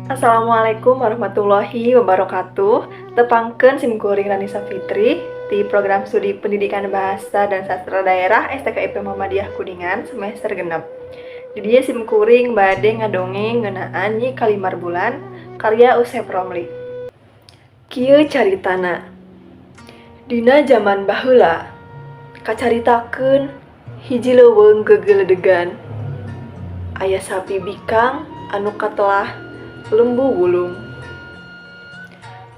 Assalamualaikum warahmatullahi wabarakatuh. Tepangkeun sim kuring Ranisa Fitri di program studi Pendidikan Bahasa dan Sastra Daerah STKIP Muhammadiyah Kuningan semester 6. Di dieu sim kuring bade ngadongeng ngeunaan Nyi Kalimar Bulan karya Usep Romli. Kieu caritana. Dina jaman baheula kacaritakeun hiji leuweung gegeledegan. Aya sapi bikang anu katelah Lembu Wulung.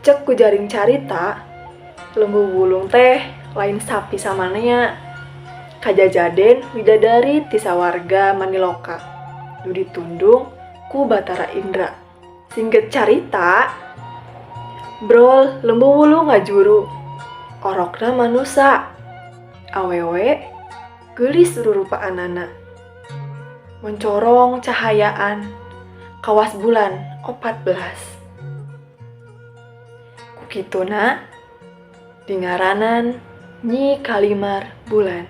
Cek ku jaring carita, Lembu Wulung teh lain sapi samanea, kajajaden widadari ti sawarga Maniloka nu ditundung ku Batara Indra. Singget carita, brol Lembu Wulung ngajuru, orokna manusa, awewe, geulis rurupaanana. Moncorong cahayaan, kawas bulan 14. Ku kituna dingaranan Nyi Kalimar Bulan.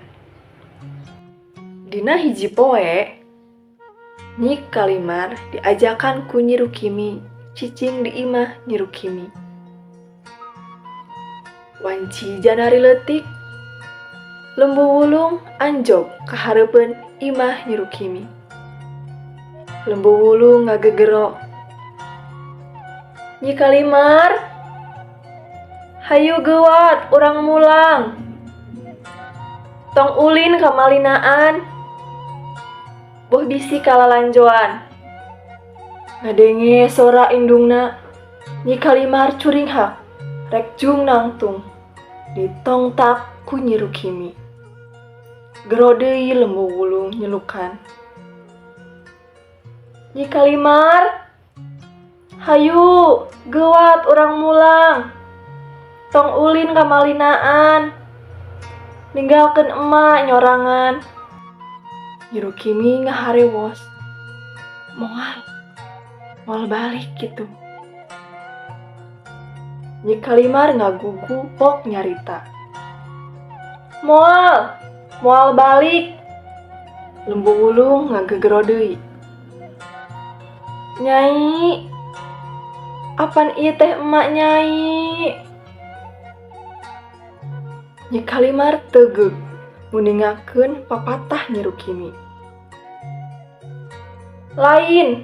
Dina hiji poe, Nyi Kalimar diajakan ku Nyi Rukimi cicing di imah Nyi Rukimi. Wanci janari leutik, Lembu Wulung anjog ka hareupeun imah Nyi Rukimi. Lembu Wulung ngagegero. Nyi Kalimar, hayu geuwat urang mulang. Tong ulin ka malinaan. Boh bisi kalalanjoan. Ngadenge sora indungna, Nyi Kalimar curinghak rek jung nangtung ditongtak ku Nyi Rukimi. Gero deui Lembu Wulung nyelukan. Nyi Kalimar, hayu geuwat urang mulang. Tong ulin ka malinaan. Ninggalkeun emak nyorangan. Nyi Rukimi ngaharewos. Moal, moal balik kitu. Nyi Kalimar ngagugu pok nyarita. Moal, moal balik. Lembu Wulung ngagegero deui. Nyai, apan ieu teh emak nyai? Nyi Kalimar teugeug nguningakeun papatah Nyi Rukimi. Lain,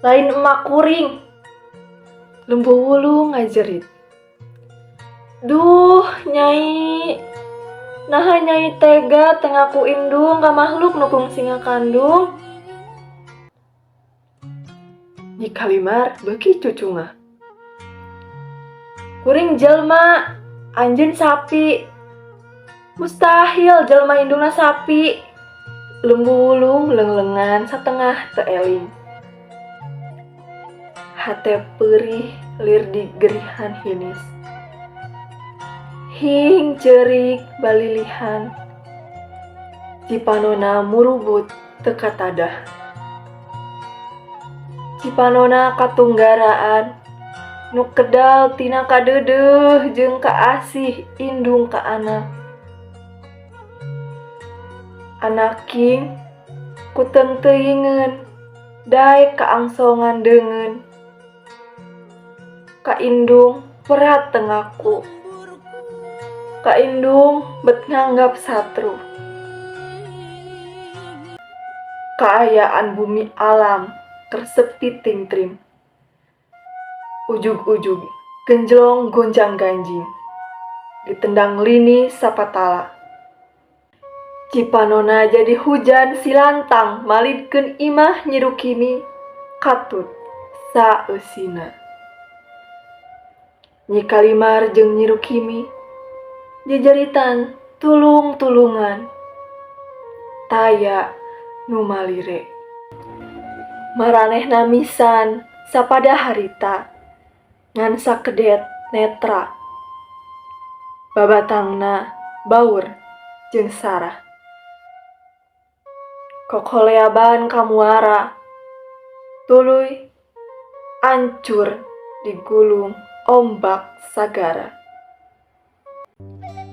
lain emak kuring. Lembu Wulung ngajerit. Duh, Nyai. Naha Nyai tega teu ngaku indung ka makhluk nu kungsi ngakandung? Nyi Kalimar beuki cucungah. Kuring jelma, anjeun sapi. Mustahil jelma indungna sapi. Lembu Wulung leungleungan satengah teu eling. Hate peurih lir digerihan hinis. Hing ceurik balilihan. Cipanona murubut teu katadah. Cipanona katunggaraan nu kedal tina kadeudeuh jeung kaasih indung ka anak. Anaking ku teungteuingeun daek kaangsongan deungeun. Ka indung perat teu ngaku. Ka indung bet nganggap satru. Kaayaan bumi alam keur sepi tingtrim. Ujug-ujug genjlong gonjang-ganjing. Ditendang lini sapatala. Cipanona jadi hujan silantang malidkeun imah Nyi Rukimi katut saeusina. Nyi Kalimar jeung Nyi Rukimi jejeritan tulung-tulungan. Taya nu malire. Maranehna misan sapada harita ngan sakedet netra. Babatangna baur jeung sarah. Kokoleaban ka muara, tuluy ancur digulung ombak sagara.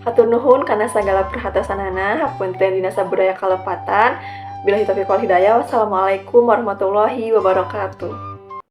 Hatur nuhun kana sagala perhatosanana, hapunten dina sabudaya kalepatan. Billahi taufiq wal hidayah. Wassalamualaikum warahmatullahi wabarakatuh.